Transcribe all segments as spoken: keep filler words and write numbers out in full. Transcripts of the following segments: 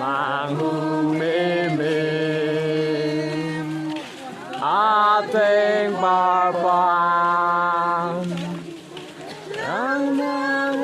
Manghumeme ateng parpan nang nang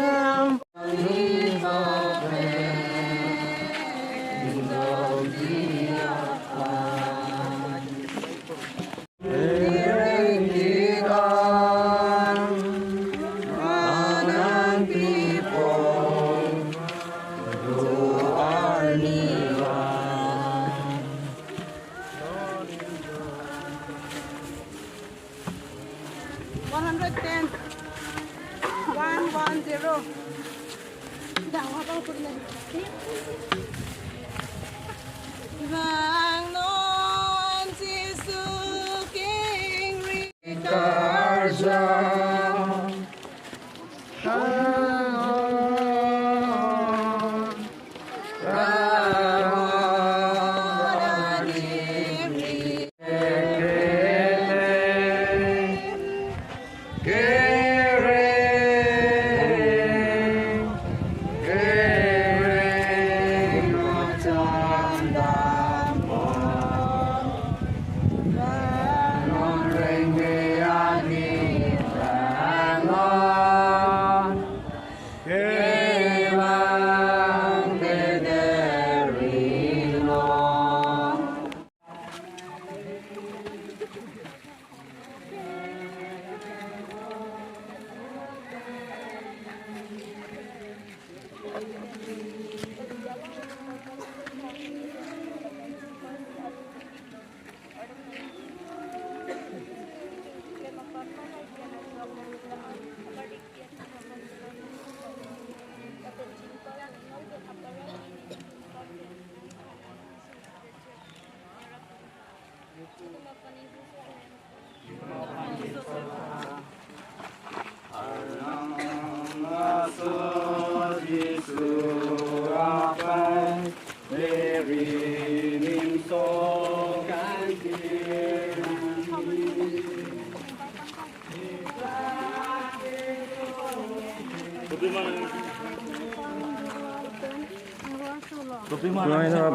One hundred ten. One one zero. Vang non Jisu kingri.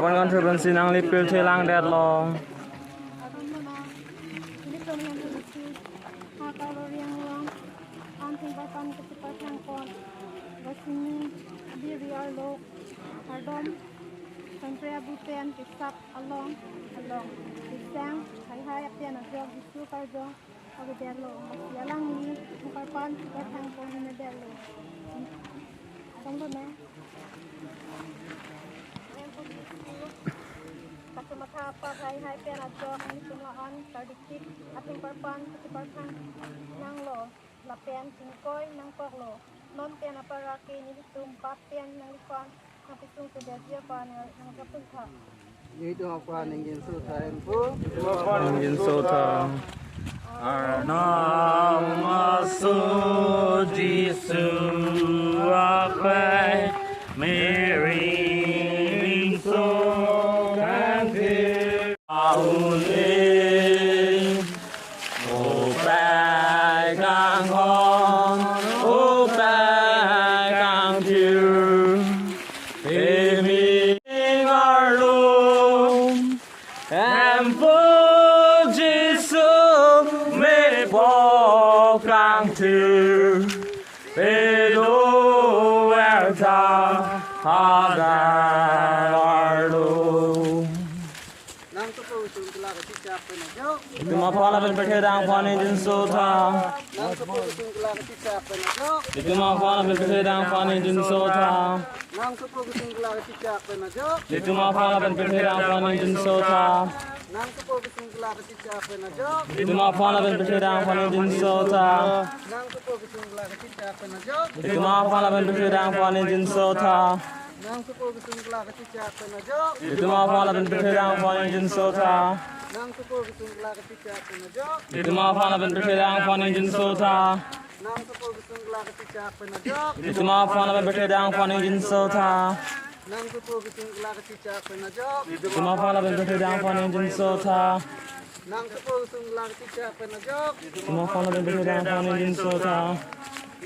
Pon kan thurban si nangli pirthe langdetlo. Antheng parpan kachepar thangpon. Vasini abiri arlo kardom. Sangpre abuten kesap along along. Kesang haihai apian ajok Jisu karjong. Agu derlo, masi alangli, mukar pan, mukar thang pon hina derlo. Song do na. Kachematha apa haihai pen ajok, nelitum la-an, kardikit, atheng parpan, kachepar thang nanglo, lapen chingkoi nangkoklo, non pen apar ake nelitum, bap pen nangliphan, nangpesung sudesia pan, nangkapun tha. Nelitum aphan ingjinso tha Hemphu. Ingjinso tha. Arnam aso Jisu akai mering so kanthir aule. Opai kanghon, opai kangthir, pemi arlo, Hemphu Jisu mepok kangthir, pedo vertha hadar arlo. Nang sopo kesung kelak kachechak pen ajok. Itum aphan lapen pirthe dang aphan ingjinso tha. Nang sopo kesung kelak kachechak pen ajok. Itum aphan lapen pirthe dang aphan ingjinso tha. Nang sopo kesung kelak kachechak pen ajok. Itum aphan lapen pirthe dang aphan ingjinso tha. Nang sopo kesung kelak kachechak pen ajok. Itum aphan lapen pirthe dang aphan ingjinso tha. Nang sopo kesung kelak kachechak pen ajok. Itum aphan lapen pirthe dang aphan ingjinso tha. Nang sopo kesung kelak kachechak pen ajok. Itum aphan lapen pirthe dang aphan ingjinso tha. Nang sopo kesung kelak kachechak pen ajok. Itum aphan lapen pirthe dang aphan ingjinso tha. Nang sopo kesung kelak kachechak pen ajok. Itum aphan lapen pirthe dang aphan ingjinso tha. Nang sopo kesung kela kachechak pen ajok. Itum aphan lapen pirthe dang aphan ingjinso tha. Nang sopo kesung kela kachechak pen ajok. Itum aphan lapen pirthe dang aphan ingjinso tha.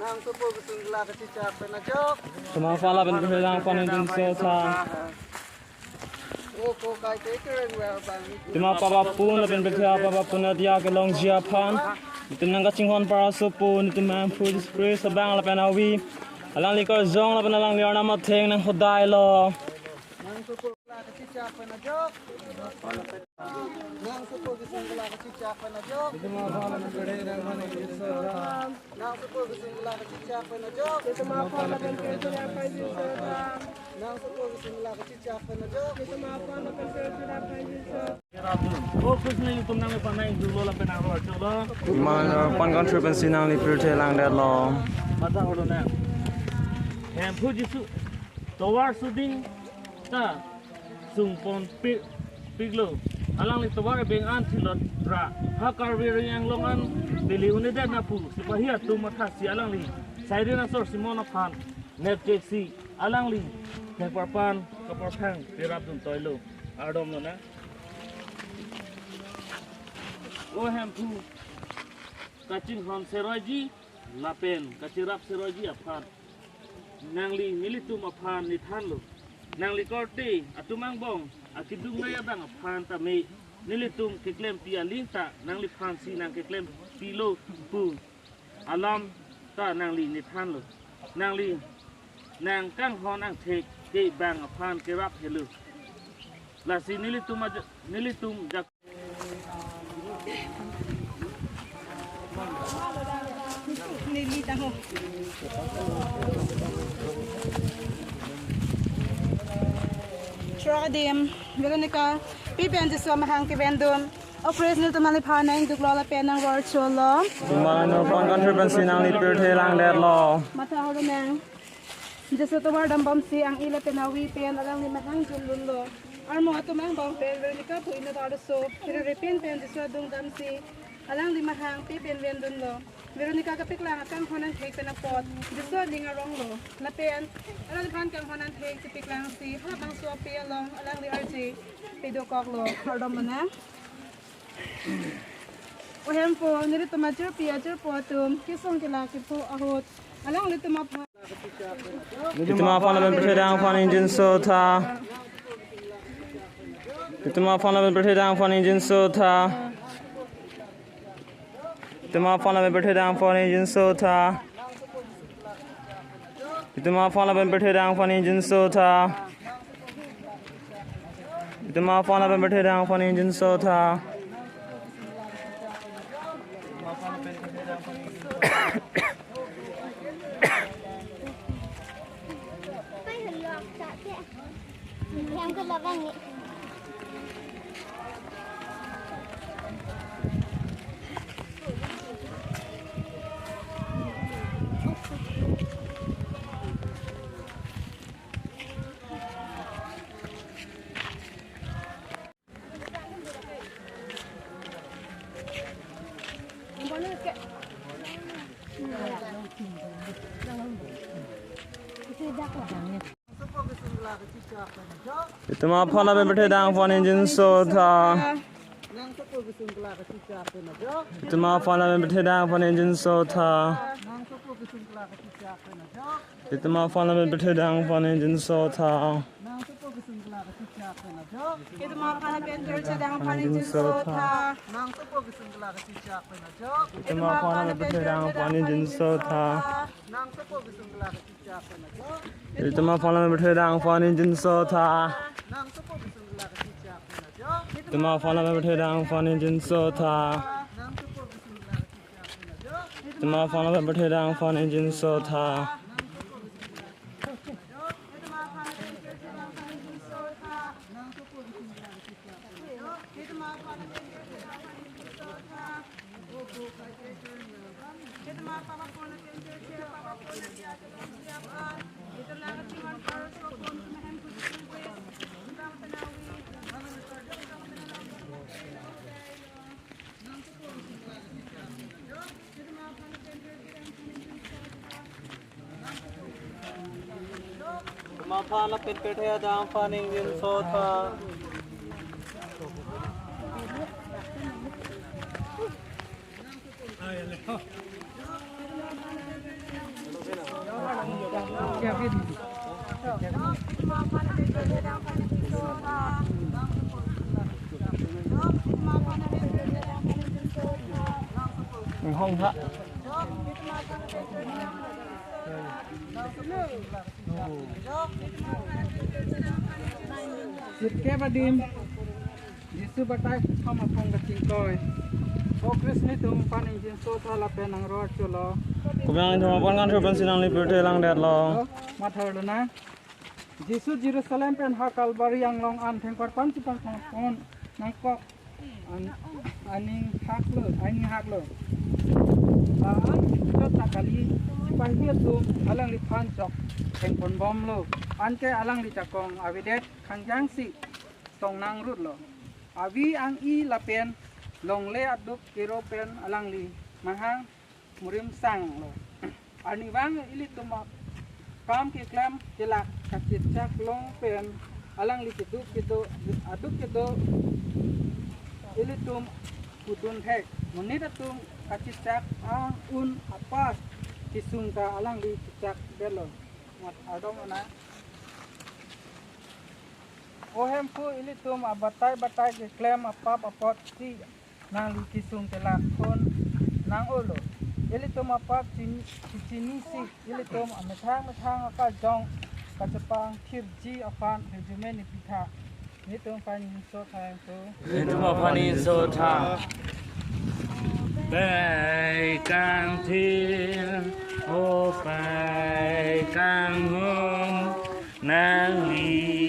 Nang sopo kesung kela kachechak pen ajok. Itum aphan lapen pirthe dang aphan ingjinso tha. O ko kai te kereng well bang. Itum aphan papa pun lapen pirthe aphan papa pun adia kelongji aphan. Itum nangkachinghon para sopo, itum Amen pu Jisu Christ abang lapen avi. Alangli karjong lapen alangli arnam atheng nang hodai lo. Nang sopo kela kachechak pen ajok. Nang sopo kesung kela kachechak pen ajok. Nang sopo kesung kela kachechak pen ajok. Nang sopo kesung kela kachechak pen ajok. O Krishna, itum nangli panai julo lapen aro acholo. Itum aphan kanghon pensi nangli pirthe langdetlo. Matha holo nang. Hem pu Jisu. Tovar suding ta sungpon pi-, piklo. Alangli tovar beng an thilot ra. Ha Karbi Anglong an Delhi unidet napu. Sepahi atum mathasi alangli. Siren asor simon aphan. Nepchek si alangli. Thekparpan kaparphang pirap dun toilo. Ardom lo na. O hem pu. Kachinghon seroiji. Lapen kacherap seroiji aphan. Nangli nelitum aphan nethanlo. Nangli korte atum angbong akidung nai abang aphan tame nelitum keklempi aling ta nangliphansi nangkeklempilo pu alam ta nangli nethanlo. Nangli nangkanghon angthek ke bang aphan kerap helo. Lasi nelitum aja-, nelitum jak- Chora adim, Veronica, pi pen Jisu amahang kevendun. O Christ, nelitum nangliphan nangduklo lapen nangvorcholo. Itum aphan kanghon pensi nangli pirthe langdetlo. Matha holo nang. Jisu tovar dambomsi ang-i lapen avi pen alangli mahang jumdunlo. Armo atum angbong pen Veronica pu inut arloso, pherere pin pen Jisu adung damsi alangli mahang pi pen vendunlo. Veronica kepaklang akanghon angthek pen apot Jisu aning aronglo. Lapen alangliphan kanghon angthek chepaklangsi halabangso ape along alangli arje pedokoklo. Ardom lo na. O hem pu, nelitum ajirpi ajirpo atum kesung kela kepho ahut alanglitum aphan. Itum aphan lapen pirthe dang aphan ingjinso tha. Itum aphan lapen pirthe dang aphan ingjinso tha. Itum aphan lapen pirthe dang aphan ingjinso tha. Itum aphan lapen pirthe dang aphan ingjinso tha. Itum aphan lapen pirthe dang aphan ingjinso tha. Itum aphan lapen pirthe dang aphan ingjinso tha. Itum aphan lapen pirthe dang aphan ingjinso tha. Itum aphan lapen pirthe dang aphan ingjinso tha. Itum aphan lapen pirthe dang aphan ingjinso tha. Itum aphan lapen pirthe dang aphan ingjinso tha. Itum aphan lapen pirthe dang aphan ingjinso tha. Itum aphan lapen pirthe dang aphan ingjinso tha. Itum aphan lapen pirthe dang aphan ingjinso tha. Aphan lapen pirthe atum aphan ingjinso tha. Hong ha. Sirkep adim, Jisu batai thom apong kachingkoi. O Christ, netum aphan ingjinso tha lapen nangro-archo lo. Kopi-an netum aphan kan chopen si nangli pirthe langdetlo. Mathar lonang. Jisu Jerusalem pen ha Kalvari anglong an thengkor pan chipang pon nangkok an, aning haklo, aning haklo. La-an chot ta kali, sipahi atum alangliphan chok thengponbomlo. Anke alangli jakong avedet khangjang si tongnang rutlo. Avi ang-i lapen longle aduk kero pen alangli mahang murim sanglo. Arnivang ilitum akam keklem kelak kachechak long pen alangli keduk kedo, aduk kedo ilitum pudun thek. Monit atum kachechak ang-un apas kesung ta alangli chechakdetlo. Mat adong ana. O Hemphu, ilitum abatai batai keklem apap apotsi nangli kesung kelak khun nang-olo. Ilitum apap chin-, chichinisi, ilitum amethang methang akajong kachepangthirji aphan hirjume nepitha. Netum aphan ingjinso tha Hemphu. Netum aphan ingjinso tha. Pai kangthir, o pai kanghon, nangli